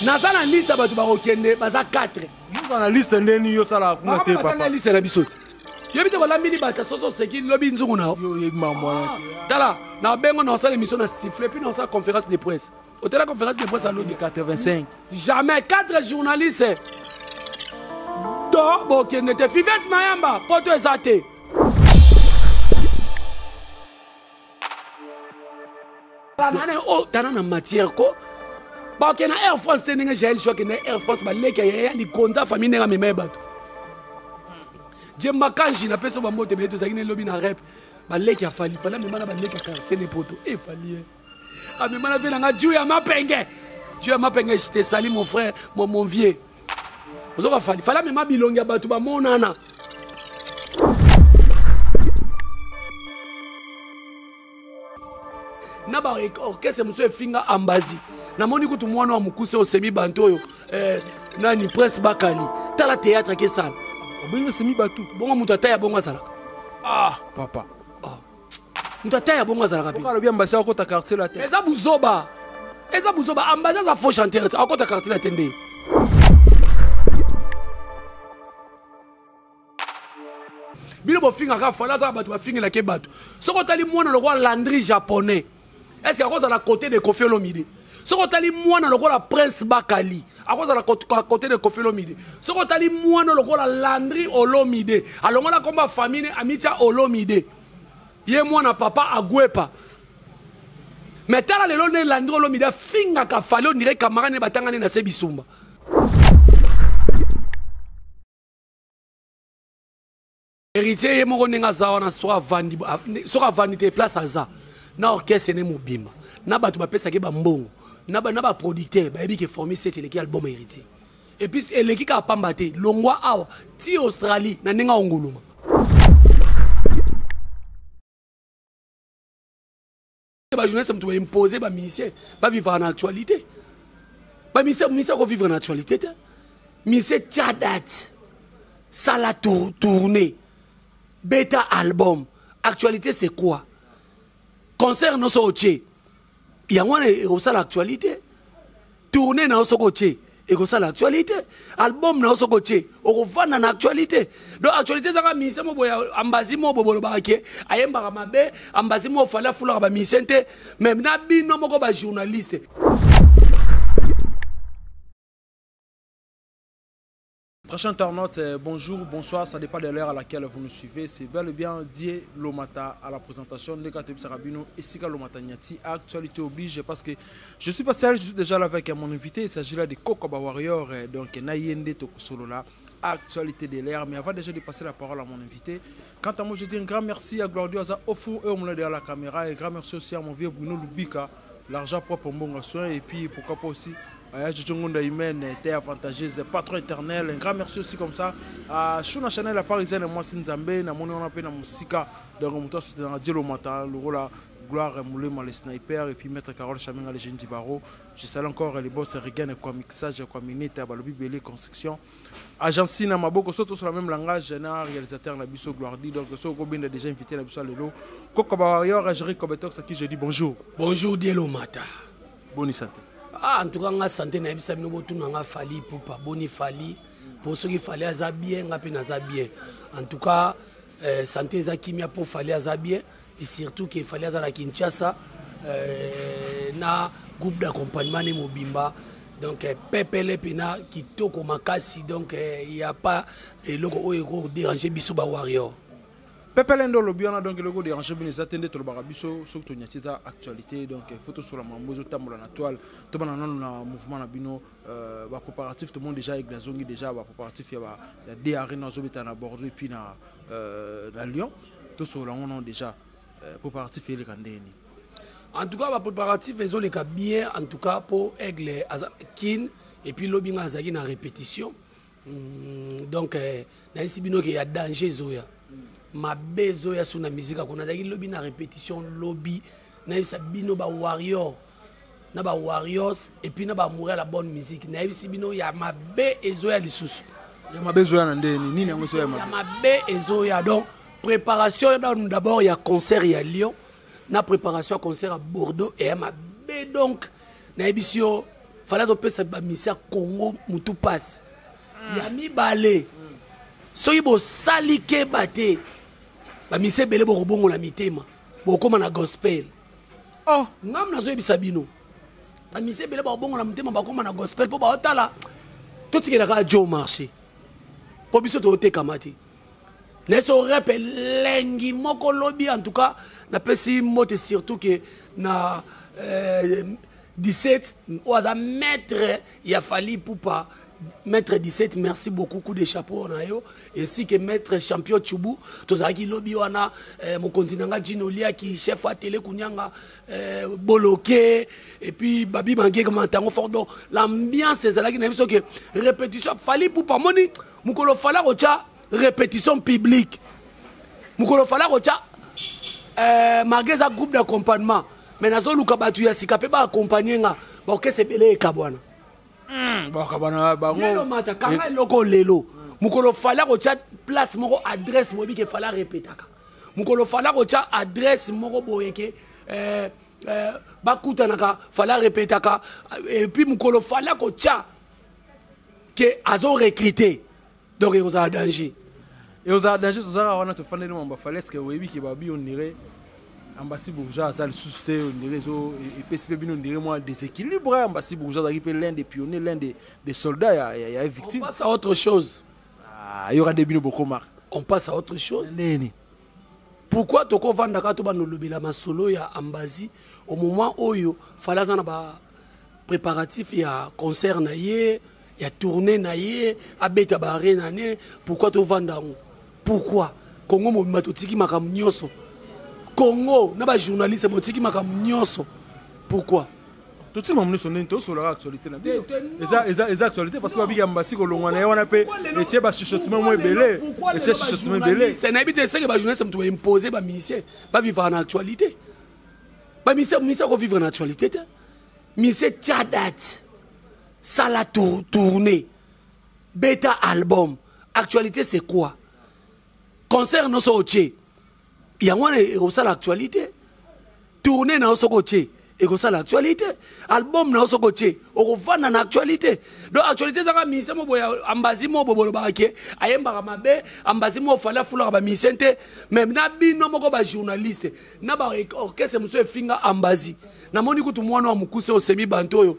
Naza na liste ya bato bakokende, baza 4. Yoza na liste ndeni yo sala kuna te papa. Na liste na biso te. Yobi te kolambili bato soso oseki lobi nzungu na yo. Yo yebi mambo wana te. Tala, na bengo na osala émission na sifflet puis na osala conférence de presse. Otela conférence de presse à lobi 85. Jamais 4 journalistes. To bokende te. Fivette Mayamba, poto eza te. Oh, tana na matière ko bakende na Air France te ndenge Jael Show akende Air France baleki ya ya likonza famille ndenge amema ye bato. Jemba Kanji napesi bango mbote ebele, tozalaki na elobi na rep baleki ya Fally, Fally amema na baleki ya quartier ne poto e Fally ye amema na vie na nga Dieu ya mapenge, Dieu ya mapenge, je te salue mon frère, mon vieux. Ozoka Fally, Fally amema bilongi ya bato bamonana. Na ba orchestre mosusu efinga Ambazi. Namoni kutu mwana wa mokuse osemi bantu oyo, nani Prince Bakali. Tala théâtre akesala. Obengi osemi batu. Bongo moto ata ya bongo azalaka. Ah, papa. Ah. Moto ata ya bongo azalaka pe. Pourquoi alobi Ambazi akota quartier la te? Eza buzoba. Eza buzoba. Ambazi aza faux chanteur, akota quartier la te nde. Bino bofingaka Fally aza bato bafingelaka bato. Soki otali mwana lokola Landry japonais, est-ce que akozala côté de Koffi Olomide? Soki otali mwana lokola Prince Bakali, akozala côté de Koffi Olomide. Soki otali mwana lokola Landry Olomide, alongola komba famille Amitia Olomide. Ye mwana papa agwepa. Mais tala lelo ne Landry Olomide afingaka Fally, on dirait camarade ne batangani na se bisumba. Héritier ye moko ndenge aza wana, soki avandi, soki avandi te place aza na orchestre ne mobimba, na bato bapesaki ba mbongo, na ba, na ba producteur bayebi ke Formule 7 eleki album Héritier. Et puis eleki kaka pamba te, longwa awa ti Australie na ndenge onguluma. Ba journaliste mutu ba imposer ba musicien ba vivre en actualité. Ba musicien, musicien ko vivre en actualité te. Musicien tia date. Sala tourner. Beta album. Actualité c'est quoi? Concert no so otie. Yango wana ekosala actualité. Tourner na so otie. Ekosala actualité. Album na so otie. Okovanda na actualité. Donc actualité zaka musicien mo boya Ambazi mo bobolo ba ke ayembaka mabe, Ambazi mo fala fulaka ba musicien te, mais na bino moko ba journaliste. Prochain internaute, bonjour, bonsoir, ça dépend de l'heure à laquelle vous nous suivez. C'est bel et bien Die Lomata à la présentation de Katebi Sarabino et Sika Lomata Nyati. Actualité oblige parce que je suis passé, je suis déjà là avec mon invité. Il s'agit là de Kokoba Warrior, donc Nayende Tokosolola. Actualité de l'ère. Mais avant déjà de passer la parole à mon invité, quant à moi, je dis un grand merci à Gloria Aza au four et au moulin derrière la caméra. Et grand merci aussi à mon vieux Bruno Lubika, l'argent propre pour mon soin. Et puis pourquoi pas aussi à Djongonda Humaine, était avantageuse, patron éternel. Un grand merci aussi comme ça à Shuna Chanel, la parisienne, moi Sinzambe, na moni on appelle na Musika, donc mon toit c'était dans Dieu Mata, le rôle à Gloire Moulema les snipers et puis Maître Carole Chaminga les jeunes du barreau. Je salue encore les boss Regan et quoi mixage quoi minute Balobi Belé construction. Agence Sina Maboko surtout sur le même langage na réalisateur na biso Gloire dit donc so ko binda déjà invité na biso lelo. Koko ba warrior Jerry Kobetox à qui je dis bonjour. Bonjour Dielo Mata. Bonne santé. Ah, en tout cas, nga santé na yebisa bino botuna nga Fally Ipupa, boni Fally. Pour ceux qui Fally aza bien, nga pe naza bien. En tout cas, santé eza kimia pour Fally aza bien et surtout que Fally aza na Kinshasa na groupe d'accompagnement ne mobimba. Donc pepele pena kitoko makasi donc il y a pas eloko oyo eko déranger biso ba warrior. Pepele ndo lobi wana donc eloko déranger bino eza te nde tolobaka biso soki tonyati eza actualité donc il faut tosola mambo ezotambola na toile tobana nano na mouvement na bino ba préparatif tout le monde déjà avec la zongi déjà ba préparatif ya ba ya D Arena azobeta na Bordeaux et puis na Lyon tosola ngo déjà préparatif eleka ndeni. En tout cas ba préparatif ezoleka bien en tout cas pour Aigle aza Kin et puis lobi nga azaki na répétition. Donc na yesi bino ke ya danger zoya. Mabe zoya sous na musique akona azaki lobi na répétition lobi na yebisa bino ba warrior na ba warriors et puis na ba mourir la bonne musique na yebisi bino ya mabe ezoya lisusu. Ya mabe ezoya na ndeni nini yango ezoya mabe? Ya mabe ezoya donc préparation d'abord ya concert ya Lyon na préparation ya concert à Bordeaux et ya mabe donc na yebisi yo Fally azopesa bamisi ya Congo mutu pasi. Ya mibale, soki bosali keba te, bamisi ebele bokobongola mitema, bokóma na gospel. Oh. Ngam nazoyebisa bino, bamisi ebele bakobongola mitema, bakóma na gospel, mpo baotala totikelaka jo marché, mpo biso toyotekama te. Nayeso rep elengi moko lobi. En tout cas napesi mbote surtout ke na 17 oyo aza maître ya Fally Ipupa, maître 17, merci beaucoup, coup de chapeau na yo, ainsi que maître champion Chubu. Tozalaki lobi wana, mokonzi na nga Gino Liaki, chef ya télé kunyanga, Boloke, et puis Babi Mangeka Mantango fort. Donc l'ambiance ezalaki na biso ke répétition Fally Ipupa moni mokolo Fally akotya répétition publique, mokolo Fally akotya, malgré eza groupe d'accompagnement, mais nazoluka bato ya sika mpe baaccompagne nga, baorchestre ebele ekabwana. Bakabana bango. Lelo mata kanga eloko lelo, mokolo Fally akotya place moko, adresse boyebi ke Fally arepetaka, mokolo Fally akotya adresse moko boye ke bakutanaka, Fally arepetaka, et puis mokolo Fally akotya ke azorecrute, donc ekozala danger. Ekozala danger. Tozalaka wana, tofandeli mambo Fally. Est-ce oyebi ke babi, on dirait Ambasi Bourgeois aza lisusu te? On dirait ezo epesi mpe bino, on dirait mwa déséquilibre. Ambasi Bourgeois azalaki mpe l'un des pionniers, l'un des soldats ya On victime. passe à autre chose. Ah, yoka nde bino bokomaka. On passe à autre chose. Nini? Pourquoi tokovandaka to banolobela masolo ya Ambazi au moment oyo Fally aza na ba préparatif ya concert na ye, ya tournée na ye, abeta ba arena ne? Pourquoi tovanda yango? Pourquoi Congo mobimba totiki makambo nyonso, Congo na bajournaliste botiki makambo nyonso, pourquoi? Totika makambo nyonso ndeni? Tosolaka actualité na bino. Te, non. Eza actualité parce que babiki ya mbasi kolongwa na ye wana mpe etie bachuchotement mo ebele, etie chuchotement ebele. Nayebi te seke bajournaliste moto baimpose bamusicien bavivaka na actualité. Bamusicien, musicien akovivre na actualité te. Musicien, tia date, sala tournée, beta album. Actualité, c'est quoi? Concert nyonso otie yango wana ekosala actualité, tournée na yo soki otie ekosala actualité, album na yo soki otie okovanda na actualité. Donc actualité ezaka musicien mo boye, Ambazi mo boye, bolobaka ke ayembaka mabe, Ambazi mo Fally afulaka bamusicien te. Mais na bino moko bajournaliste na baorchestre mosusu efinga Ambazi. Namoni kutu mwana wa mokuse osemi bantu oyo,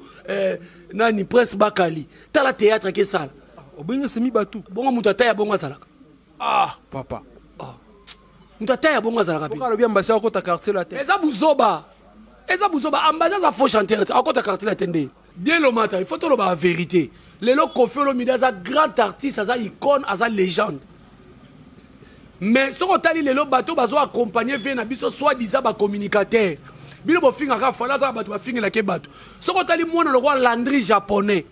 nani, Prince Bakali, tala théâtre akesala. Obenge semi bato. Bongo moto ata ya bongo azalaka. Ah, papa. Oh. Moto ata ya bongo azalaka pe. Alobi Ambasi akota Quartier Latin. Eza buzoba, eza buzoba. Ambazi aza faux chanteur te, akota Quartier Latin nde Dielo Mata. Il faut toloba la vérité. Lelo Koffi Olomide aza grand artiste, aza icône, aza légende, mais soki otali lelo bato bazo accompagner vie na biso, soit disant bacommunicateur, bino bofingaka Fally, aza na bato bafingelaki bato. Soki otali mwana lokola Landry Japonais,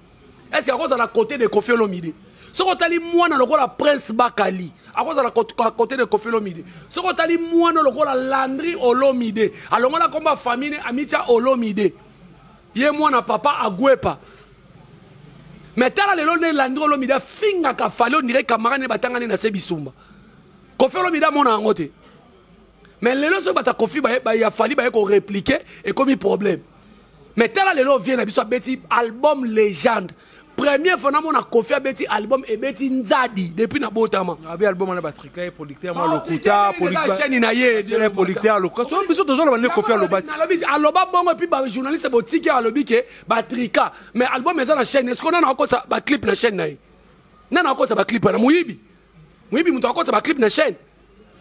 est ce que akozala côté de Koffi Olomide? Soki otali mwana lokola Prince Bakali, akozala côté de Koffi Olomide? Soki otali mwana lokola Landry Olomide, alongola komba famille, amitia Olomide, ye mwana papa Agwepa. Mais tala lelo nde Landry Olomide afingaka Fally, on dirait camarade ne batanga ne na se bisumba. Koffi Olomide amona yango te. Mais lelo soki bato ya Koffi ya Fally baye korépliquer, ekomi problème. Mais tala lelo vie na biso abeti album légende. Première fois namona Koffi abeti album ebeti nzadi depuis na botama. Abi album wana batrika ye, producteur mwa lokuta. Chaîne na ye. Producteur lokuta. So biso tozoloba nde Koffi aloba ti. Alobi, aloba bongo, et puis bajournaliste botiki, alobi ke batrika, mais album eza na chaîne. Est ce que nana akota baclip na chaîne na ye? Nana akota baclip na moyibi, moyibi moto akota baclip na chaîne?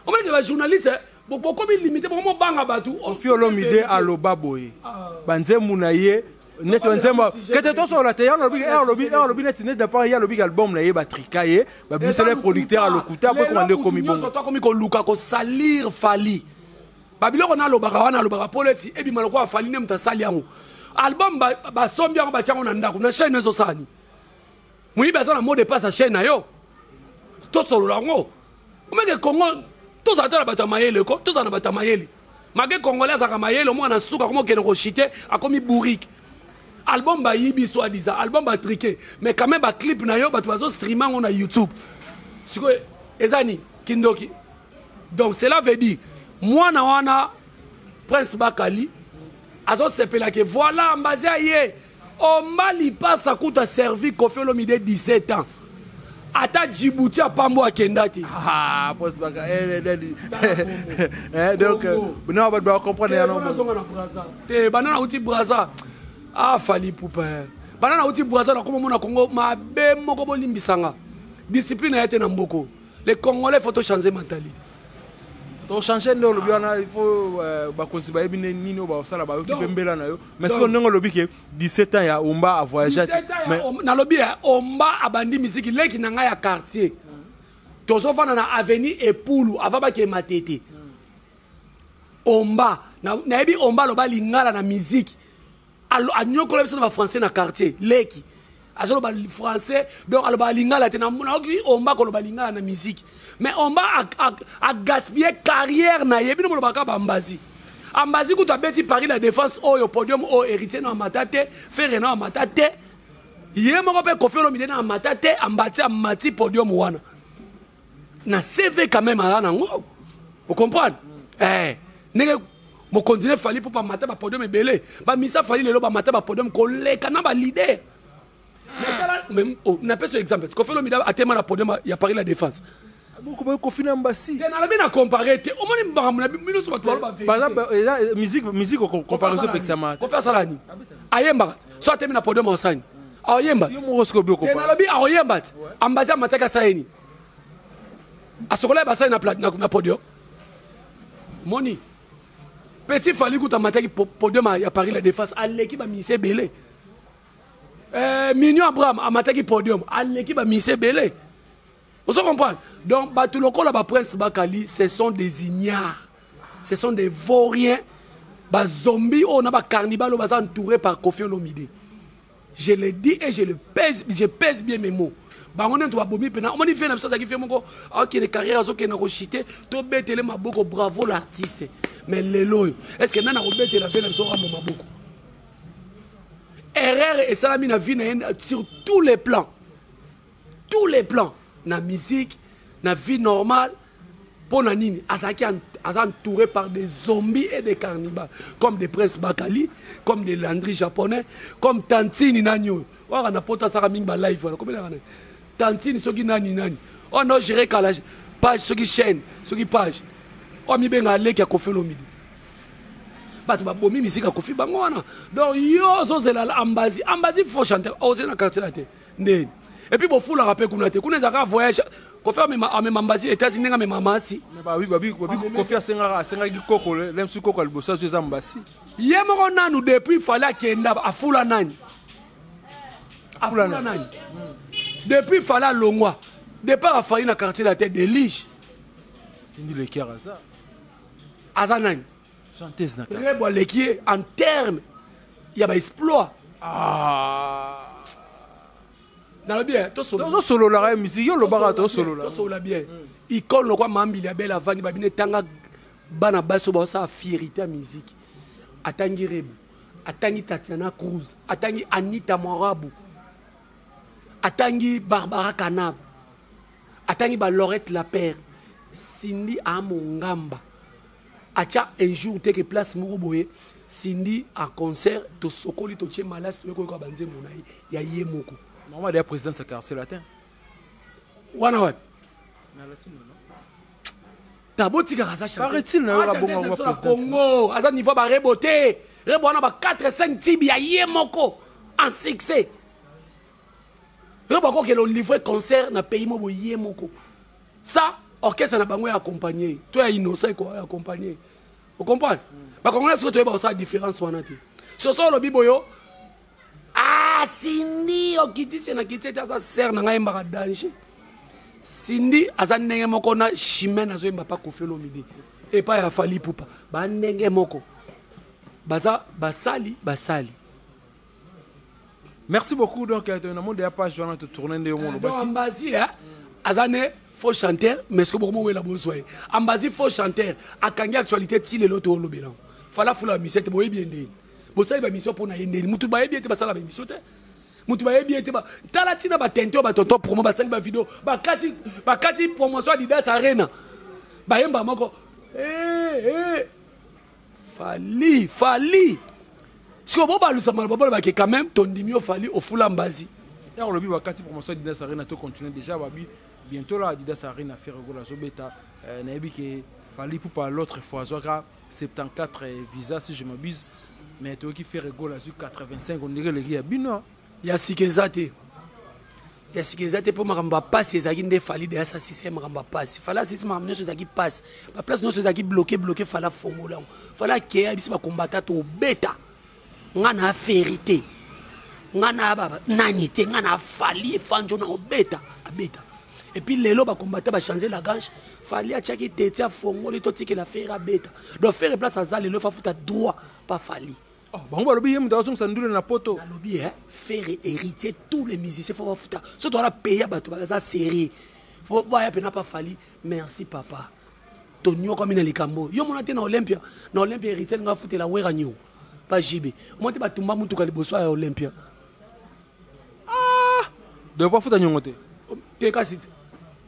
Omonike bajournaliste bokomi limité, bokomobanga bato. Koffi Olomide aloba boye, banzembu na ye neti banzembo kete tosolola te. Alobi, alobi neti départ ye alobi album na ye batrika ye, babimisela producteur alokuta po ekoma nde ekomi bongo. Tokomi koluka kosalir Fally. Babiloko nalobaka wana, alobaka mpo neti ebima lokola Fally nde moto asali yango. Album basombi yango, batia yango na ndako, na chaîne ezosala nini? Moyibi aza na mot de passe ya chaîne na yo. Tosolola yango omeke Congo, tozala te na bato ya mayele ko, tozala na bato ya mayele. Make Congolais azalaka mayele, omwana na suka akomi okende koshite, akomi bourrique. Album bayibi, soi disant album batriqué, mais quand même baclip na yo bato bazostream yango na YouTube. Sikoyo eza nini? Kindoki. Donc cela veut dire mwana wana Prince Bakali azosepela ke voilà, Ambazi aye. Omba Lipasa kuta servi Koffi Olomide 17 ans. Ata Djibouti apambo akenda te. Ah, poste baka. Eh, eh, eh, eh, donc, non, bato ba comprendre ya non. Nazonga na Brazza. Te bana na uti Brazza. Ah, Fally Ipupa. Eh. Bana na uti Brazza na komo mona Congo mabe moko bolimbisanga. Discipline ya te na mboko. Les Congolais faut changer mentalité. Tochange nde olobi wana, il faut bakonzi bayebi nde nini oyo basala, bayoki mpe mbela na yo. Mais soki ndenge olobi ke 17 ans ya Omba avoyage, nalobi ya Omba abandi misiki leki na ngai ya quartier, tozofanda na avenue Epulu avant bakema tete. Omba nayebi Omba aloba lingala na musique, anyokola biso na bafrançais na quartier. Leki azoloba français, donc aloba lingala te. Naoki Omba koloba lingala na musique, mais Omba agaspille carrière na ye. Bino molobaka bambazi, ambazi kutu abeti Paris La Défense oyo podium oyo Héritier na amata te, Ferre na amata te, ye moko mpe Koffi Olomide na amata te. Ambati amati podium wana na CV quand même aza nango, ocomprendre? Eh, ndenge mokonzi ne Fally mpo bamata bapodium ebele, bamisa Fally lelo bamata bapodium koleka na baleader. Napesa exemple, Koffi Olomide atema na podium ya Paris La Défense. Kofi na Mbasi. Te, nalobi na compare te. Omoni makambo na bino nyonso, bato baloba. Musique comparaison epekisama. Kofi asala nini? Ayembaka. So atemi na podium osani aoyemba te. Nalobi aoyemba te. Ambazi amataki, asala ye nini? Asokola ye basali na podium. Moni petit Fally kuta amataki podium ya Paris La Défense, aleki baministre ebele. Mignon Abraham amataki podium, aleki baministre ebele. Ozo comprendre? Donc bato lokola baprince Bakali, ce sont des ignares, ce sont des vauriens, bazombi oyo na bacarnibal oyo baza entouré par Koffi Olomide. Je le dis et je le pèse, je pèse bien mes mots. Bango nde babomi mpena. Omoni vie na biso azalaki vie moko akende carrière, azokende koshite, tobetele maboko, bravo l'artiste. Mais lelo oyo, est ce que nani akobetela vie na biso Rambo maboko? Erreur esalami na vie na ye sur tous les plans, tous les plans, na musique, na vie normale. Mpo na nini? Azalaki aza entouré par des zombies et des carnivores, comme des princes Bakali, comme des Landry japonais, comme tantini nani oyo waka na poto asaka mingi balive wana. Kobenaka nani? Tantini soki nani nani oyo no géré kala page, soki chaîne, soki page oyo mibenga aleki ya Koffi Olomide. Bato babomi misika ya Koffi, bango wana. Donc yo ozozela Ambazi, Ambazi faux chanteur, ozela na quartier na te ndeni. Et puis bofulaka mpe kuna te, kuna ezalaka voyage. Kofi amema Mbazi États-Unis ndenge amema masi. Kofi asengaki koko lemsu, koko ya liboso azwi eza Mbasi. Ye moko nanu depuis Fally akenda, afula nani? Afula nani depuis Fally alongwa? Départ afali na quartier la tête de lige. Cindy Le Cœur aza. Aza nani? Chanteuse na Rebo aleki ye en terme ya baexploit. Ah. Nalobi tozosololaka ye musique, yo olobaka tosolola. Tosolola bien. Icone lokwa Mambili Abele avandi, babino etanga bana basi oyo baosala fierité ya musique. Atangi Rebu, atangi Tatiana Cruz, atangi Anita Mwarabu, atangi Barbara Kanab, atangi balorette la père Cindy Amongamba. Atya un jour teke place moko boye, Cindy a concert, tosokoli, totie malasi, toyei koyoka banzembo na ye ya ye moko. Mama deya présidente ya Quartier Latin. Wana wapi? Ta botikaka aza. Paraît-il na yoka bongo. Congo aza niveau barebo te. Rebo wana ba 4 5 tibi ya ye moko en succès. Rebo akokende olivre concert na pays mo boye ye moko, ça orchestre na bango ya accompagné to ya innocent ko ya accompagné, ocomprendre? Bakongolais soki toyeba kosala différence wana te. Soso olobi boyo, ah, Cindy okitisi na kiti ete aza sere na ngai, yembaka danger. Cindy aza ndenge moko na Chimene, azoyemba pa Koffi Olomide epai ya Fally Ipupa, bandenge moko, baza basali basali. Merci beaucoup. Donc na monde ya page wana totourne nde yo mo olobaki. Ambazi aza ne faux chanteur, mais ce que bokomo wela bozwa ye Ambazi faux chanteur akangi actualité ti lelo toolobela. Fala fula bamission te, boyebi ye ndeni? Bosali bamission mpo na ye ndeni? Mutu bayebi ye te, basala bamission te. Mutu bayebi ye te, tala ntina batente oyo batonton promo basali bavideo, bakati bakati promotion Adidas Arena, bayemba moko. Eh, eh. Fally, Fally. Sikoyo bobalusa maloba, bolobake quand même tondimi yo Fally ofula mbazi. Ya olobi bakati promotion Adidas Arena, to continue déjà babi bientôt là Adidas Arena Ferre Gola azobeta. Nayebi ke Fally Ipupa l'autre fois azwaka 74 visa si je m'abuse, mais toyoki Ferre Gola azwi 85, on dirait eleki ya bino. Ya sika eza te, ya sika eza te, mpo makambo ya pasi ezalaki nde Fally deya sasise makambo ya pasi. Fally asisi makambo nyonso ezalaki pasi, baplace nyonso ezalaki bloqué bloqué. Fally afongola yango, Fally akeya biso bakombata tobeta. Nga na Ferre te, nga na baba nani te, nga na Fally efanjo na obeta abeta. Et puis lelo bakombata bachange langage. Fally atiaki teti, afongoli, totikela Ferre abeta. Donc Ferre place aza lelo, fafuta droit pa Fally. Oh, bango balobi ye moto azongisa ndule na poto. Nalobi Ferre, Héritier, tous les musiciens faut bafuta. So towana peya bato baza sérieux, faut baya mpena pa Fally. Merci papa, tonyokwami na likambo yo mona te na Olympia. Na Olympia, Héritier nga afutela Wera niongo pa JB omona te, batumba mutuka liboso ya Olympia. Ah, donc bafuta niongo te? Te, kasi te.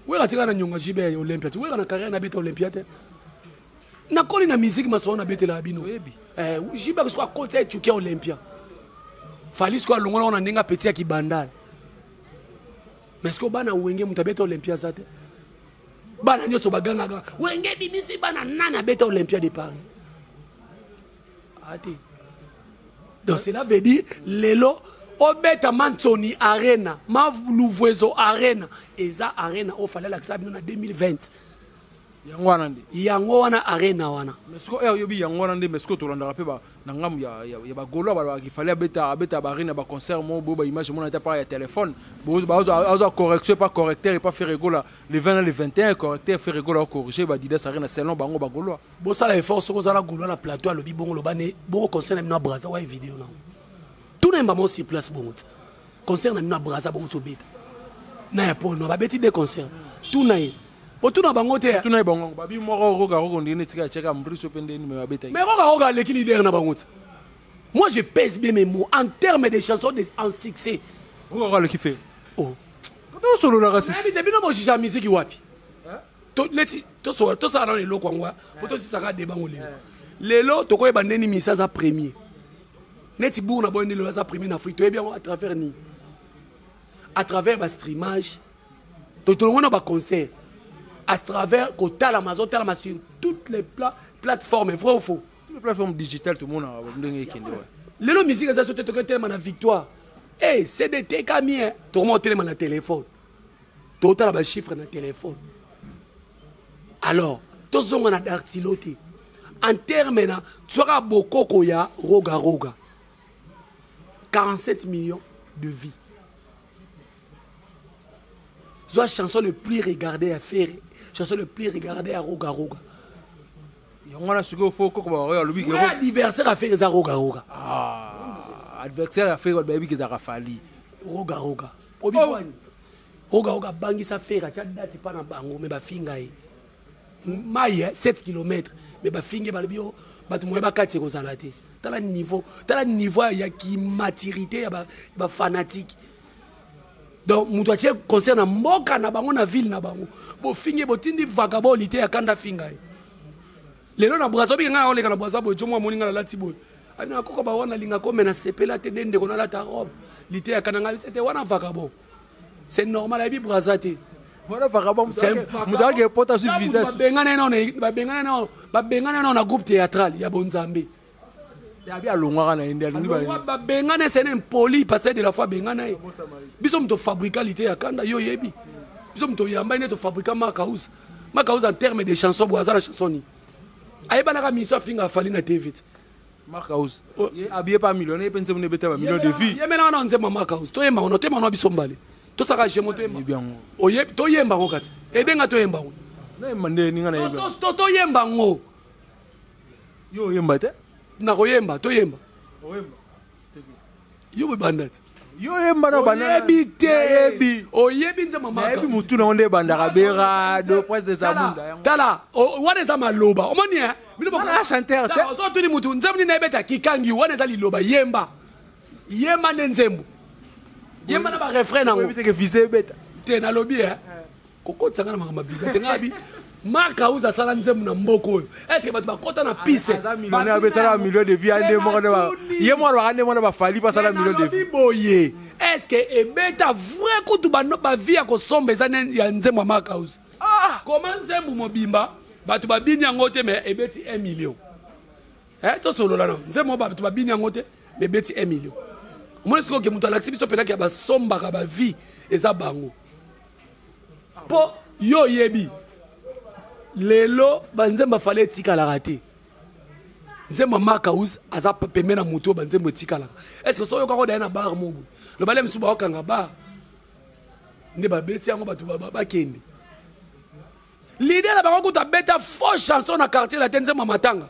Wera tika na niongo JB ya Olympia te. Wera na carrière nabeta Olympia te. Nakoli na musique, masolo nabetelaka bino. Oyebi. JB siko akoti ecuki ya Olympia. Fally siko alongola wana ndenge apeti ya kibandale, mais siko bana Wenge, moto abeta Olympia aza te. Bana nyonso bagangaka Wenge ebimisi bana, nani abeta Olympia de Paris? Ate. Donc cela veut dire lelo obeta Mansoni Arena, Maluvuezo Arena, eza arena oyo Fally alakisa bino na 2020. Yango wana nde. Yango wana arena wana. Mais sikoyo oyo oyobi yango wana nde, mais sikoyo tolandaka mpe na ngambu ya bagaulois, balobaka Fally abeta baarena, baconcert moko boyo, baimage mona ata par ya téléphone, azwa correction pa correcteur epa Ferre Gola le 20 na le 21, correcteur Ferre Gola acorrige baadidas Arena selon bango bagaulois. Bosala effort, soki oza na gaulois na plateau alobi bongo, loba ne bongo concert na bino ya Braza wa video nango, tuna yemba mo sur place bongo te. Concert na bino ya Braza bongo tobeta na ya pono, babeti de concert, tuna ye, otuna bango te. Tuna ye bango babi moko Roga Roga ndenge etika atiaka mbriso mpe ndeni me babeta. Mais Roga Roga aleki leader na bango te. Moi, je pèse bien mes mots en termes de chansons en succès. Roga Roga aleki Ferre? Oh. Tosololaka si. Nayebi te, bino bojuge musique wapi? Neti tosala nano eloko yango po tosisaka debango lelo. Lelo tokoyeba ndeni misa aza premier neti bour na boye nde lelo aza premier na Afrique. Toyebi yango à travers nini? À travers bastreamage, tolongo na baconcert, à travers kotalama, azotalama sur toutes les plateformes. Vrai ou faux? Toutes les plateformes digitales, tomona ndenge ekende wa. Lelo musique eza so te, tokoki telema na victoire e cdt kami, tokoma otelema na téléphone, totala bachiffre na téléphone. Alors tozonga na dactylo te en terme na twaka bokoko ya Roga Roga, 47 millions de vues. Zwa chanson le plus regardé ya Ferre, chanson le plus regardé ya Roga Roga. Yango wana sikoyo fo koko baoyo alobi. Vrai adversaire ya Ferre eza Roga Roga. Ah, adversaire ya Ferre bayebi ke ezalaka Fally. Roga Roga obibwani. Roga Roga abangisa Ferre, atya date mpa na bango, me bafinga ye mai 7 km, me bafingi, balobi yo bato moye bakati ekozala te. Tala niveau, tala niveau ya kimaturité ya bafanatique. Donc moto atie concert na mboka na bango, na ville na bango, bofingi, botindi vagabond lite ya kanda finga ye. Lelo na Braza, obike ngai oleka na Braza boye, jomo amoni ngai nalati boye, abi koko bawana alinga komena sepela te nde ndeko nalata robe lite ya kanda ngai te wana vagabond. C'est normal, ayebi Braza te. Wana vagabond moto ake pota sur visa. Babengana nao na groupe théâtral ya bonzambe. Abi alongwaka na ye nde alingi. Babengana, c'est un impoli pasteur de la foi, bengana ye. Biso moto fabrika lite ya kanda, yo oyebi, biso moto oyamba ye nde tofabrika Makaus. Makaus en terme de chanson boye, aza na chanson nini ayebanaka? Miso afinga Fally na TV te. Mark House abiye pa millionnaire mpe nzembo ebeta ba million de vues. Yemelaka na nzembo ya Mark House, toyemba ngo, toyemba ngo biso mbale, tosaka jemo, toyemba toyemba ngo kasi edenga toyemba ngo. Nayemba nde ninga nayemba. Toyemba ngo. Yo oyemba te. Nakoyemba, toyemba. Yo bobanda te. Yo oyemba na banda. Oyebi te, oyebi nzembo. Nayebi mutu nango nde ebandaka berado prince des amunda. Tala, wana eza maloba omoni. Wana chanteur te. Ozotuni mutu nzembo nini nayebeta kikangi, wana eza liloba. Yemba, yemba nde nzembo, yemba na barefrain nango. Oyebi te ke visa ebeta. Te, nalobi e kokotisanga na makambo ya visa te. Ngai abi Mark House asala nzembo na mboka oyo. Est-ce que bato bakota na piste? Aza millionnaire, abesala million de vie ande moko nde ye moko alobaka nde mwana bafali basala million de vie. Boye. Est-ce que ebeta vrai kutu ba ba vie ya kosomba eza ya nzembo ya Mark House? Ah! Comment nzembo mobimba bato babini yango te mais ebeti 1 million. Eh tosolola na nzembo bato babini yango te mais ebeti 1 million. Omoni sikoyo ke moto alakisi biso mpenza ke basombaka ba vie eza bango. Mpo yo oyebi lelo banzembo afale etikalaka te. Nzembo ya Mark House aza pembe na motu oyo banzembo etikalaka. Est ce que soki oyokaka odaye na bar mobu lobale mosusu baokanga bar nde babeti yango bato bakende. Leader na bango kutu abeta faux chanson na quartier la te nzembo ya matanga.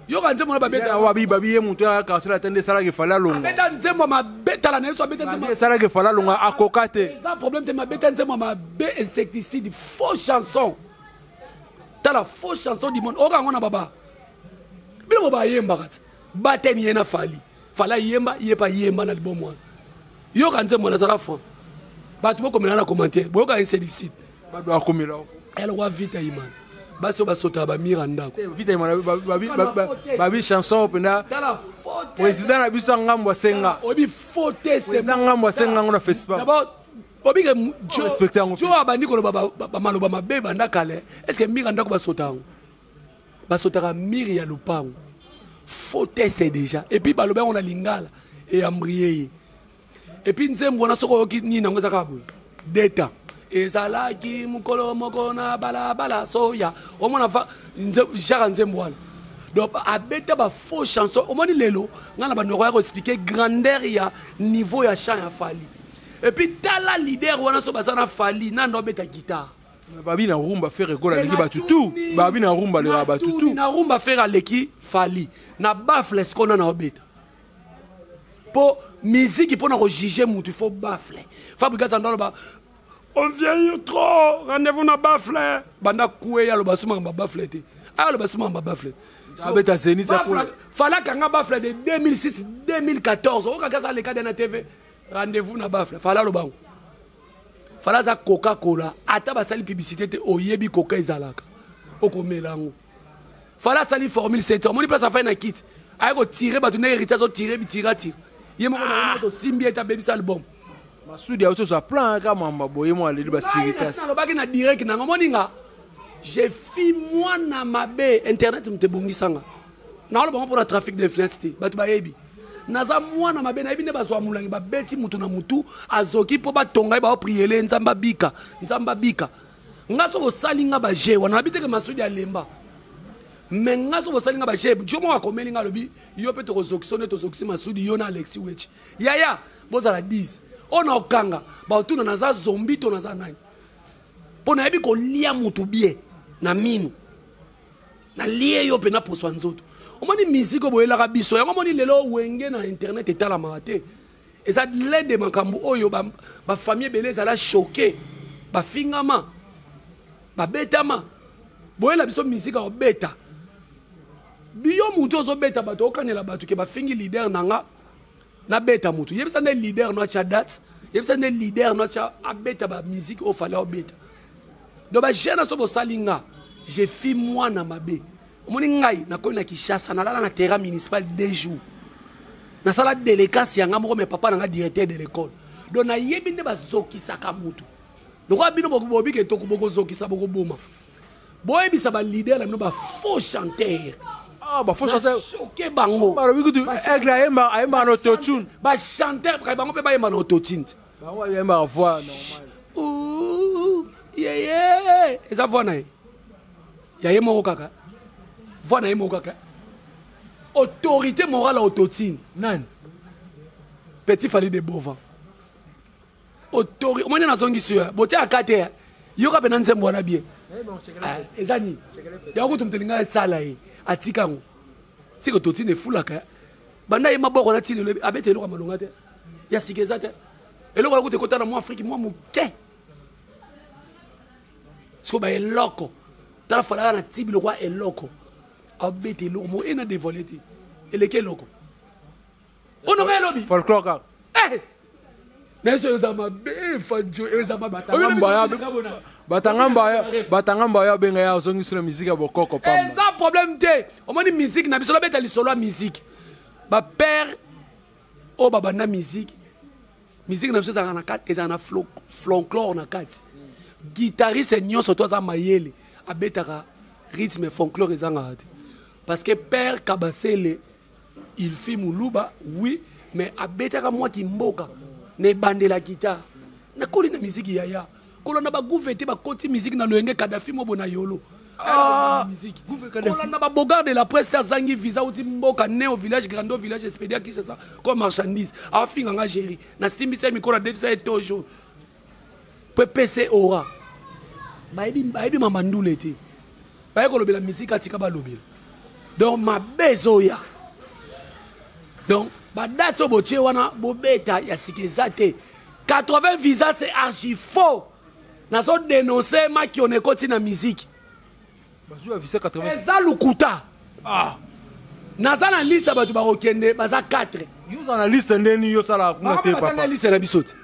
Yoka nzembo na babeta. Wabi babi ye mutu ya quartier la te nde esalaka efali alonga. Abeta nzembo mabe tala na yeso abeta nzembo. Esalaka efali alonga akoka te. Eza problème te mabeta nzembo mabe insecticide faux chanson. Tala faux chanson du monde. Oka ngona baba. Bino ba yemba kati. Bateni ye na Fally. Fally ayemba ye pa yemba na album wana. Yoka nzembo na zala franc. Bato bokomela na commentaire. Boyoka insecticide. Bato akomela. Eloko vita imana. Basi oyo basotaka bamira ndako. Vita imana babi chanson mpena président na biso ya ngambo asenga. Oyebi faux test. Président ngambo asenga ngo na festival. D'abord obike jo abandi koloba bamaloba mabe banda kala. Est-ce que mira ndako basota yango? Basotaka mire ya lopango. Faux test déjà. Et puis baloba yango na lingala et ambrier ye. Et puis nzembo wana soko oyoki nini yango ezaka boye. Deta. Ezalaki mokolo moko na balabala soya. Omona fa jara nzembo wana. Donc abeta ba faux chanson. Omoni lelo nga na bandeko ya ko expliquer grandeur ya niveau ya chant ya Fally. Et puis tala leader wana so baza na Fally nando abeta guitare. Babi na rumba faire école aleki batu tout. Babi na rumba le batu tout. Na rumba faire aleki Fally. Na baffle skona na obeta. Po musique pour na juger mutu il faut baffle. Fabrikas andolo ba on vieillit trop, rendez-vous na baffle. Banda koué ya lo basuma ba baffle te. Ah lo basuma ba baffle. Abeta Zenith ça pour. Fala kanga baffle de 2006 2014. O kaka ça le cas de na TV. Rendez-vous na baffle. Fala lo bango. Fala za Coca-Cola, ata basali publicité te oyebi Coca ezalaka. Okomela yango. Fala sali formule 7. Omoni place afai na kit. Aye ko tirer bato na héritier azo tirer bitira tira. Ye moko na moto simbi eta bebisa album. Masudi auto za plan ka mamba boye mo aleli ba spiritas. Nalobaki na direct na ngomoni nga. J'ai fi mwana mabe internet mte bongisanga. Na oloba pour la trafic d'influence te. Bato bayebi. Naza mwana mabe nayebi nde bazwa molangi babeti mutu na mutu azoki mpo batonga ye baopriele nzambe abika nzambe abika. Nga so bosali nga ba jeu wana nayebi te ke Masudi alemba. Mais nga so bosali nga ba jeu, jo moko akomeli nga alobi yo mpe tokozokisa nde tozokisi Masudi yo na Alexis Wechi. Yaya bozala 10. Oyo na okanga baotuna naza zombi to naza nani. Mpo nayebi kolia mutu bien na minu. Na lie yo mpe na poswa nzoto. Omoni musique oyo boyelaka biso yango omoni lelo wenge na internet etalamaka te. Eza lede makambo oyo ba famille ebele ezala choqué, bafingama, babetama. Boyela biso musique ya kobeta. Biyo mutu ozobeta bato okanela bato ke bafingi leader nanga nabeta mutu. Yebisa nde leader no atia date, yebisa nde leader no atia abeta ba musique oyo fallait obeta. Donc ba jeune so bosali nga, j'ai fi mwana mabe. Omoni ngai nakomi na Kinshasa, nalala na terrain municipal 2 jours. Nasala délécation ya nga moko mais papa nanga directeur de l'école. Donc nayebi nde bazokisaka mutu. Lokola bino bobi ke toko bokozokisa bokoboma. Boyebisa ba leader na bino ba faux chanteur. Ah ba faux chanteur. Choqué bango. Balobi kutu aigle ayemba ayemba na autotune. Ba chanteur ba bango pe ba yemba na autotune. Bango ayemba voix normale. Ouh, yeah yeah. Eza voix na ye. Ya ye moko kaka. Voix na ye moko kaka. Autorité morale autotune. Nani? Petit Fally de Bova. Autorité, omoni nazongisi yo. Botia akate. Yoka pe na nzembo wana bien. Eza nini? Ya kutu moto elinga esala ye. Atika yango. Siko totine efulaka. Banda ye maboko na tini lobi abete eloko malonga te. Ya sika eza te. Eloko ya kutu ekota na mwa Afrique mwa moke. Siko ba eloko. Tala falaka na tibi lokwa eloko. Abete eloko mo ena dévoiler te. Eleke eloko. Onoka elobi. Folklore kaka. Eh! Nayeso eza mabe, Fadjo eza mabe. Batanga mbaya abenga ye, azongisi na musique ya bokoko pamba. Eza problème te. Omoni musique na biso, nabeta lisolo ya musique. Bapère oyo babanda musique, musique na biso ezalaka na kati, ezalaka na folklore na kati. Guitariste nyonso to aza mayele abetaka rythme folklore ezangaka te, parce que père Kabasele, il fit moluba, oui, mais abetaka mwa kimboka na ebandela guitare. Nakoli na miziki yaya, kolanda bagouve te, bakoti miziki na loyenge Kadafi mobo na yolo. Ah, kolanda babogard de la presse te, azangi visa, uti mboka ne au village grando village expédia Kinshasa comme marchandise. Afinga nga géri, nasimbisa ye mikolo, adefisa ye toujours po epese ora. Bayebi mama ndule te, baye kolobela misika, atika balobela. Donc mabe ezoya. Donc badate oyo botie wana, bobeta ya sika eza te. 80 visa, c'est archi faux. Nazodénonce makiona ekoti na musique. Bazwi ba visa 80? Eza lukuta. Ah. Naza na liste ya bato bakokende, baza 4. Yo oza na liste ndeni? Yo osalaka kuna te, papa. Liste na biso te,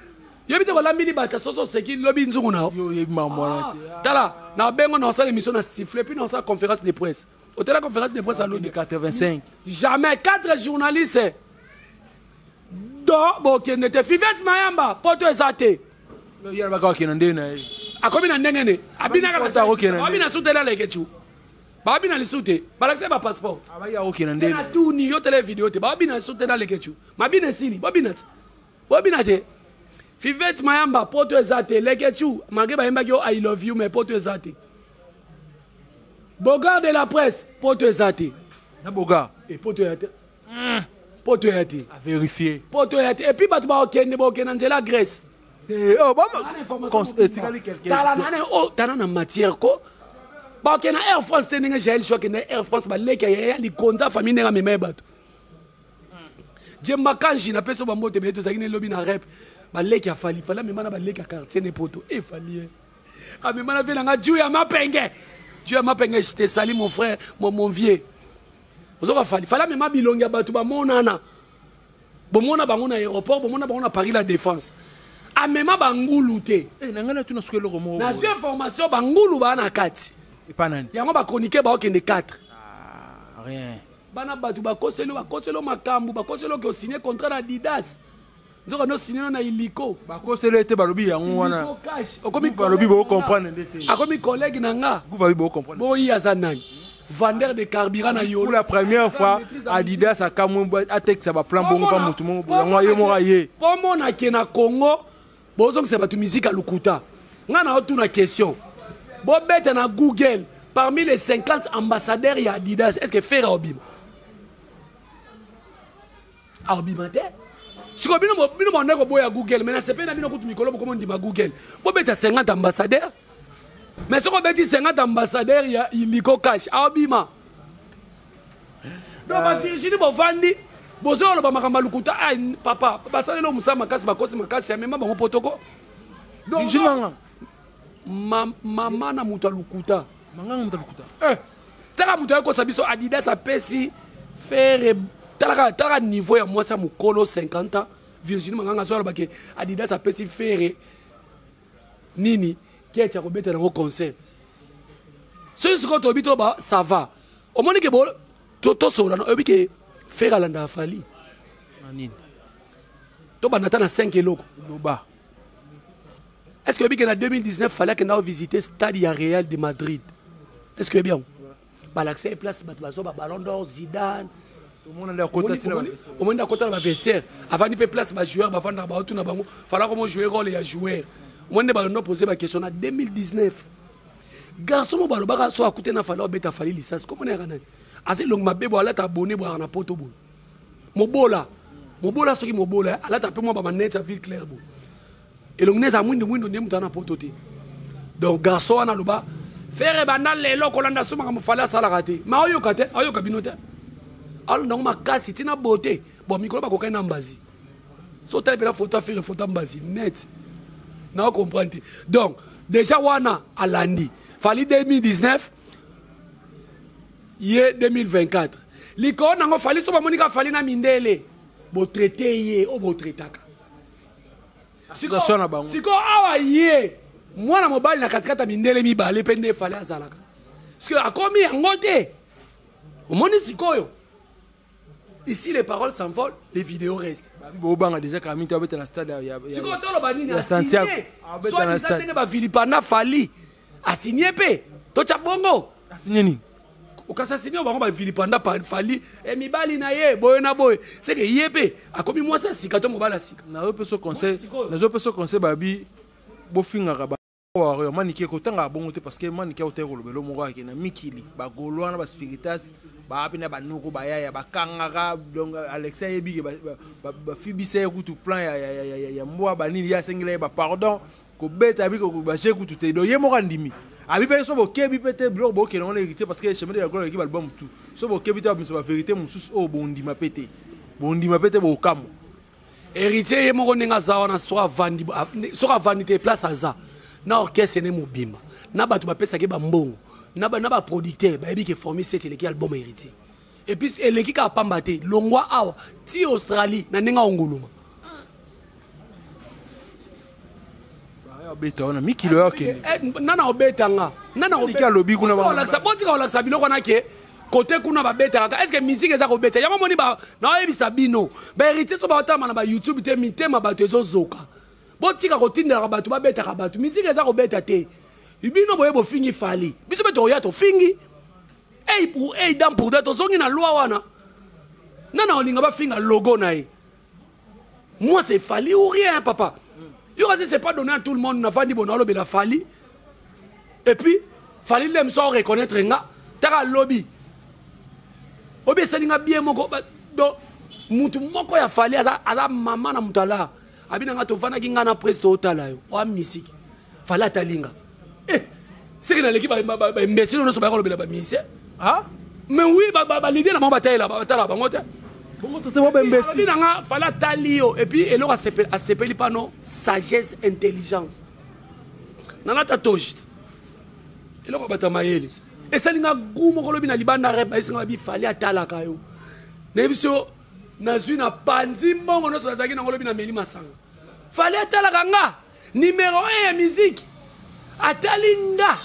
yoyebi te. Kolambili bata soso, oseki lobi nzungu na yo. Yo oyebi mambo wana te. Tala, na bengo na osala émission na siffle, puis na osala conférence de presse. Otela conférence de presse alobi 85. Jamais 4 journalistes do bokende te. Fivete Mayamba, poto eza te. Ye alobaka akende ndenge na ye. Akomi na ndenge ne abinaka. Poto akokende ndenge. Abina su te na lekecu, babina lisu te, balakisa ye bapasseport. Abaki akokende ndenge na tuni yo, tele video te, babina lisu te na lekecu, mabina esili, bobina te, bobina te. Fivete Mayamba, poto eza te. Lekecu, malgré bayembaki yo "I love you", mais poto eza te. Bogard de la presse, poto eza te. Na Bogar. E poto ya te, poto ya te. A vérifier. Poto ya te. Et puis bato bakokende, bakokende na nzela Grèce. Eh, oh, etikali quelque Tala nane o tala na matière ko bakokende na Air France te, ndenge Jael Sho akende Air France. Baleki ya ya likonza famille, ndenge amema ye bato. Jemba Kanji, napesi yo bambote ebele. Tozalaki na elobi na rep, baleki ya Fali. Fali amema na baleki ya quartier ne poto. E Fali ye amema na vie nanga ju ya mapenge, ju ya mapenge. Je te sali, mon frère, mon vieux. Ozoka Fali, Fali amema bilongi ya bato bamonana, bomona bango na aéroport, bomona bango na Paris La Défense. Amema bangulu te. Eh, na ngai natuna soki eloko moko. Nazwi information, bangulu baa na kati. Epa nani? Yango bachroniqueur baokende 4. Ah, rien. Bana bato bakoseli, bakoseli makambo, bakoseli oke osigne contrat na Adidas, nzoka no signe no na Iliko. Bakoseli ete balobi yango wana. Iliko cash okomi. Balobi bocomprendre nde te. Akomi collègue na nga. Guva bocomprendre. Boyi aza nani? Vendeur de carburant na yolo. Pour la première fois, Adidas akamwe atekisa baplan bongo pa motu moko boye. Yango ye moko aye. Mpo mona ke na Congo bozongisa bato musique ya lokuta. Ngai na otuna question, bobeta na Google parmi les 50 ambassadeurs ya Adidas, est ce que Ferre aobima? Aobima te. Sikoyo bino, bino bande koboya Google, mais nasepeli na bino kutu mikolo bokoma ndima Google. Bobeta 50 ambassadeurs, mais soki obeti 50 ambassadeurs ya Iliko cash, aobima. Donc bavirginie bovandi, bozoloba makambo ya lokuta. Ai papa, basaleli mosala makasi, bakosi makasi, amema bango potoko. Donc, Virginie Manga. Mama na moto ya lokuta. Manganga moto lokuta. Eh, taka moto ayekosa biso Adidas apesi Ferre. Talaka, talaka niveau ya mwasi ya mokolo, 50 ans, Virginie Manganga, azo alobake Adidas apesi Ferre nini, keti ya kobeta nango concert. Soki sikoyo toyebi to ba ça va, omoni ke tosola na oyebi ke Ferre alandaka Fali. Na nini? Tobanda ata na 5 eloko. Loba. Est ce que oyebi ke na 2019 Fali akenda visiter stade ya Real de Madrid? Est ce que oyebi yango? Balakisa ye place bato bazwa baballon d'or, Zidane. Omona nde akota ntina. Omoni nde akota na bavestiaire, avandi mpe place bajoueur bavandaka, baotuna bango fala komo jouer rôle ya joueur. Omoni nde balondo pose baquestion na 2019. Garçon mo balobaka so akute na Fali, obeta Fali lisasi, komona yaka nani, aza elongi mabe bo, alata abone boyaka na poto boye, mobola, mobola, soki mobola, alata mpe mwa bamanete ya ville claire boye, elongi ne eza mwindu mwindu, nde moto ana poto te. Donc garçon wana aloba Ferre banda lelo kolanda so makambo Fali asalaka te, ma oyoka te, ayoka bino te, alonda yango makasi ntina bote. Bon, mikolo bakokani na mbazi, so otali mpena foto ya Ferre, foto ya mbazi net, na comprendre te. Donc déjà wana alandi Fali 2019, ye 2024 likolo nango Fali. So bamoni ka Fali na mindele, botraite ye oyo botraitaka. Sikoyo awa ye mwana mobali na katikati ya mindele mibale mpe nde Fally azalaka, parce que akomi yango te. Omoni sikoyo, ici les paroles s'envolent, les vidéos restent. Bobanga déjà kami to abeta na stade ya Sikoyo toloba nini? Santiago soit ndenge bavilipanda Fally asigné mpe totya bongo. Asigné nini? Okasi asigné bango bavilipanda Fally e mibali na ye boye na boye, seke ye mpe akomi mwasi ya sika to mobali ya sika. Nazopesa conseil, babi bofingaka ba Manike, kotangaka bongo te, parce que Manike autaki kolobela moko ake na mikili, bagolo wana, baspiritas baa mpe na banoko bayaya bakangaka. Donc Alexis ayebi ke bafibisa ye kutu plan ya mbwa banini, ye asengela ye bapardon, kobeta abi baje kutu te. Donc ye moko andimi, abi mpe so bokebi mpe te biloko bokende wana Héritier, parce que Chemin de la Gloire eleki baalbum tout. So bokebi te, babimisa bavérité mosusu oyo bondima mpe te, bondima mpe te, bokamwa. Héritier ye moko ndenge aza wana, soki avandi te, place aza na orchestre ne mobimba, na bato bapesaki bambongo, na baproducteur, bayebi ke Formule 7 eleki album Héritier. Et puis eleki kaka pamba te, longwa awa ti Australie na ndenge aonguluma. Obeta wana mikilo ya okende. Nana obetanga nana? Alobi kuna. Botika kolakisa biloko wana ke kote kuna babetaka. Est ce que musique eza kobeta yango? Moni, naoyebisa bino, bahéritier so baotama na bayoutube te, mitema bato ezozoka. Botika kotindelaka bato babetaka bato, musique eza kobeta te. Bino boye bofingi Fally, biso mpe tokoya tofingi œil pour œil, dent pour dent, tozongi na loi wana. Nana olinga bafinga logo na ye? Moi, c'est Fally ou rien, papa. Yo kasi, c'est pas donné à tout le monde. Nafandi bona olobela Fally et puis Fally nde moso reconnaître nga. Taka lobi obi esali nga bien moko. Donc mutu moko ya Fally aza, aza mama na moto ala abi na nga, tovandaki nga na presse, tootala yo oa misiki, Fally atalinga. Eh, seke naleki baimbécile nyonso baya kolobela bamusicien. Ah? Mais oui, baleader na bango batayela, batala bango te. Bongo tote bo bembesi. Na nga, Fally atali yo et puis eloko asepeli pano sagesse, intelligence. Nalata toge, eloko bato ya mayele esali nga gu moko. Lobi na libanda rep bayesinga, babi Fally atalaka yo. Nayebi so nazwi na panzi mbongo nyonso nazalaki nango. Lobi nameli masanga, Fally atalaka nga, numéro 1 ya musique atali nga.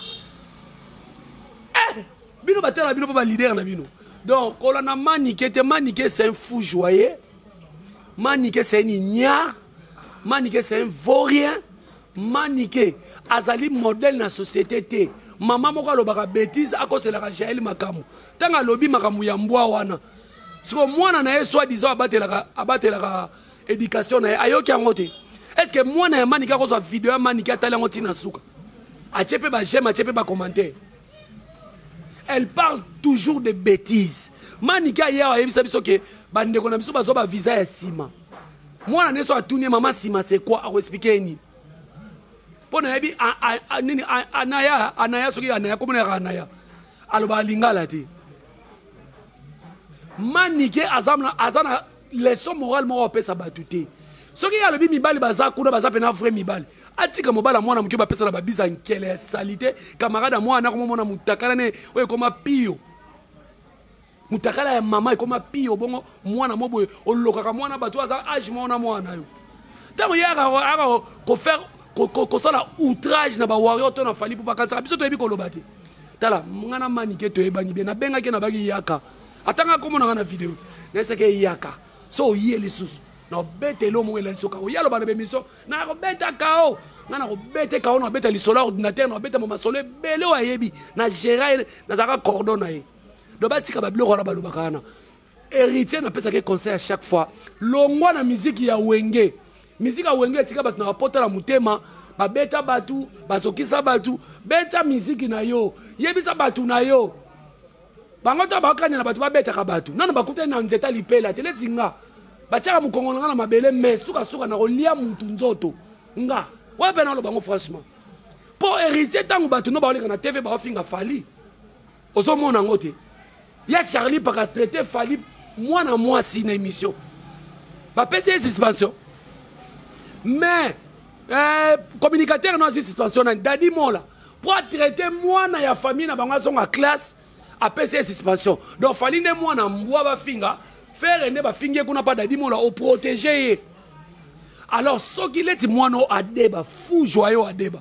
Eh, bino batala bino mpo baleader na bino. Donc kolanda Manike te. Manike, c'est un fou joyeux. Manike, c'est un ignare. Manike, c'est un vaurien. Manike azali modèle na société te. Mama moko alobaka bétise, akoselaka Jael makambo. Ntango alobi makambo ya mbwa wana, siko mwana na ye soi disant abatelaka éducation na ye, ayoki yango te. Est ce que mwana ya Manike akozwa video ya Manike, atali yango ntina suka, atie mpe baj'aime, atie mpe bacommentaire? Elle parle toujours de bêtises. Manike aye awa, ayebisa biso ke bandeko na biso bazwa bavisa ya nsima. Mwana nyonso atuni ye: "Mama, nsima c'est quoi?" Akoexpliquer ye nini? Mpo nayebi nini, Anaya, Anaya, soki Anaya komona yaka Anaya alobaka lingala te. Manike aza na leçon morale moko apesa bato te. Soki ye alobi mibali baza kuna, baza mpena vrai mibali, atika mobali ya mwana moke bapesa na babisa nkele ya sali te. Camarade ya mwana akomomona mutakala ne oyo ekoma pio, mutakala ya mama ekoma pio. Bongo mwana mo boye olokaka mwana bato aza age moko na mwana yo. Ntango ye aka kofaire, kosala outrage na bawarrior to na Fally, mpo bakanisaka biso toyebi koloba te. Tala nga na Manike toyebani bien. Nabengaki, nabaki yaka, atanga komonanga na video te. Nayesaki eyaka so oye lisusu na obeta elo moko elali soka oye aloba na bémission nakobeta kao nga, nakobeta kao, na obeta lisolo ya ordinateur, na obeta masolo ebele oyo ayebi na géra ye, nazalaka cordon na ye. Donc batika babiloko wana balobaka wana. Héritier, napesaki conseil à chaque fois: longwa na miziki ya Wenge. Miziki ya Wenge etika bato na bapota na motema, babeta bato, bazokisa bato. Beta miziki na yo, yebisa bato na yo. Bango to bakanya na bato babetaka bato nano bakutani na nzeta lipela te. Leti nga batiaka mokongo na nga na mabele, mais sukasuka na kolia mutu nzoto nga wana mpe naloba bango franchement. Mpo Héritier, ntango bato no baoleka na TV baofinga Fally, ozomona yango te. Ya Charlie paka traité Fally mwana mwasi na émission, bapesi ye suspension. Mais communicateur no azwi suspension nani? Dadi Mola, mpo atraité mwana ya famille na bango azonga classe, apesi ye suspension. Donc Fally nde mwana mbwa bafinga, Ferre nde bafingi ye kuna mpa Dadi Mola, oprotege ye. Alors soki leti mwana oyo adeba fou joyeux adeba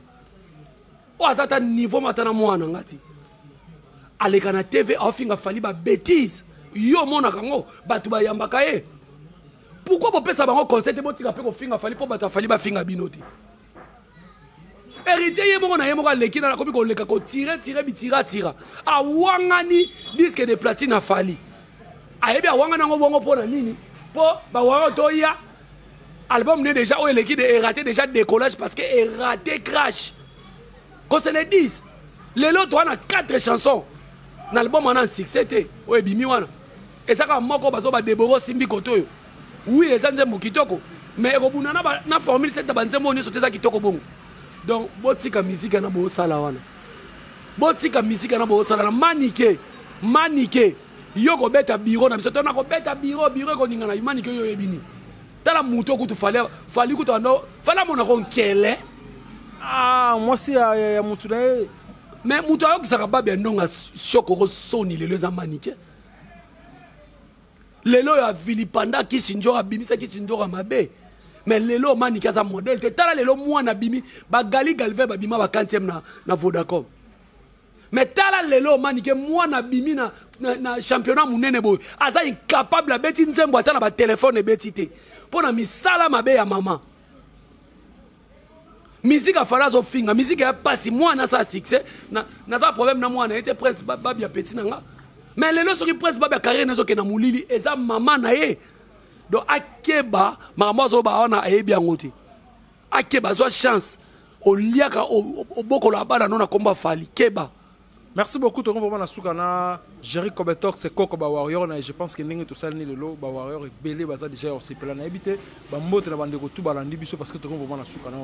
oyo aza ata niveau mata na mwana nga ti aleka na tv aofinga Fally babêtises, yo omonaka yango, bato bayambaka ye. Pourquoi bopesa bango conseil te? Botika mpe kofinga Fally mpo bato ya Fally bafinga bino te. Héritier ye moko na ye moko aleki na akomi koleka kotire tire bitiratira, awangani disque de platine. Afali ayebi awangani yango bongo mpo na nini? Mpo bawanga toya album ne déjà oyo eleki de eraté déjà décollage, parce que eraté crash, qu'on se le dise. Lelo toa na 4 chansons na album wana succès te. Oyo ebimi wana eza kaka moko bazo badeboro osimbi kote oyo. Oui, eza nzembo kitoko, mais ekobunda na formule 7 na banzembo oyo nyonso te. Eza kitoko bongo. Donc botika misike na bosala wana, botika misike na bosala na manike. Manike, yo kobeta biro na biso to na kobeta biro, biro ekoningana. Manike, oyo oyebi nini? Tala moto okutu Fally, Fally kutu ando Fally amonako nkele. Ah, mwasi ya motu na ye. Mais moto ayokisaka babi ya ndonga shokoro soni lelo eza manike. Lelo oyo avilipanda kisi njoro, abimisaki kinjoro mabe, mais lelo manike aza modèle te. Tala lelo mwana abimi, bagali galve babima ba 4e na Vodacom, mais tala lelo manike mwana abimi na championnat monene boye, aza incapable. Abeti nzembo ata na batelefone ebeti te mpo na misala mabe ya mama. Misike afala azofinga misike ya pasi. Mwana asala succès, naza problème na mwana ye te. Prince Babia, petit na nga, mais lelo soki Prince Babia carrière nazokende na molili, eza mama na ye. Donc akeba, makambo azoba wana ayebi yango te. Akeba, azwa chance oliaka obokola bana no na komba Fally. Keba. Merci beaucoup. Tout vraiment na suka na Jerry Kobetok, c'est Koko ba warrior na. Je pense que ndenge tosali ni lelo, ba warrior ebele baza déjà osepela na yebi te. Ba mbote na bandeko tout balandi biso, parce que tout vraiment na suka na.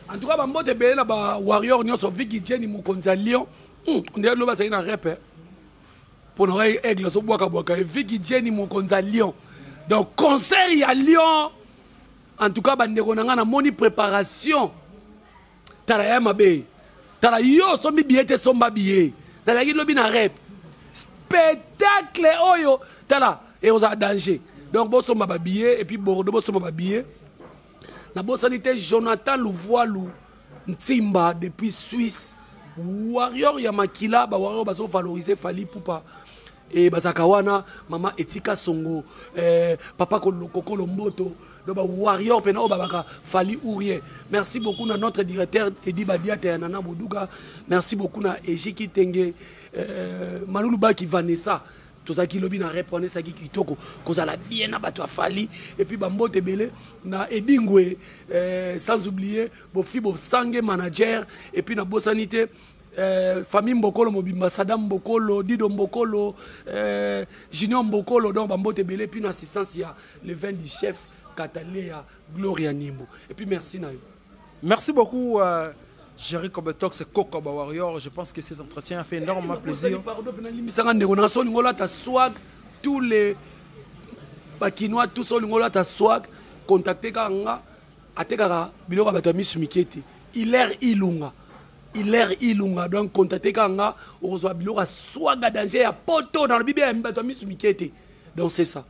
En tout cas, ba mbote ebele na ba warrior nyonso. Viki Jenny, mokonzi ya Lyon. Ndenge loba azali na rep mpo na ngai aigle azobwakabwaka ye. Viki Jenny, mokonzi ya Lyon. Donc concert ya Lyon, en tout cas bandeko na ngai, namoni préparation. Tala ya mabe, tala yo osombi billet te, somba billet. Nazalaki lobi na rep spectacle oyo, tala ekozala danger. Donc bosomba babillet, et puis Bordeaux bosomba babillet. Nabosani te Jonathan Luvoilu Ntimba depuis Suisse, warrior ya makila. Bawarrior bazovalorize Fally Ipupa e bazalaka wana. Mama Etika Songo, papa Kokolo Mboto, donc bawarrior mpena oyo babaka Fally ou rien. Merci beaucoup na notre directeur Edi Badiata ya Nana Boduga. Merci beaucoup na Ejiki Tenge, Malulu Baki, Vanessa. Tozalaki lobi na rep wana, esaki kitoko kozala bien na bato ya Fally. Et puis bambote ebele na Edingwe, sans oublier Bofi Bosange manager. Et puis nabosani te famille Mbokolo mobimba, Sadam Mbokolo, Dido Mbokolo, Junior Mbokolo. Donc bambote ebele, puis na assistance ya le vin du chef Katalea Gloria Nimbo. Et puis merci na yo. Merci beaucoup, Jerry Kobetok, c'est Coco Warrior. Je pense que cet entretien a fait énormément plaisir. Pardon, limbisanga ndeko na so olingo olata swag, tous les bakinois, tous olingo olata swag, contacte kaka nga. Atekaka biloko ya bato ya misu mike te, Hilaire Ilunga, Hilaire Ilunga. Donc contacte kaka nga, okozwa biloko ya swaga danger ya poto. Nalobi bien, ya bato ya misu mike te. Donc c'est ça.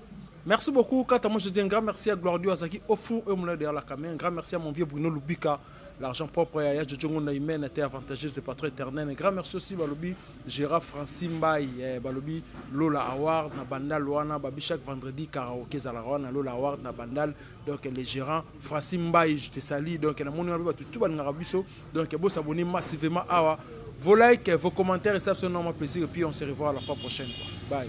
Merci beaucoup. Quant à moi, je dis un grand merci à Gloria Azaki au fond et au milieu derrière la caméra. Un grand merci à mon vieux Bruno Lubika, l'argent propre ya Jojongo Naïmen était avantageuse de patron éternel. Un grand merci aussi Balobi Gérard Francis Mbaye, Balobi Lola Award na Bandal wana, Babi chaque vendredi karaoké zala wana Lola Award na Bandal. Donc les gérants Francis Mbaye, je te salue. Donc na moni ba tout ba biso. Donc bo s'abonner massivement awa. Vos likes, vos commentaires, ça fait énormément plaisir et puis on se revoit la fois prochaine quoi. Bye.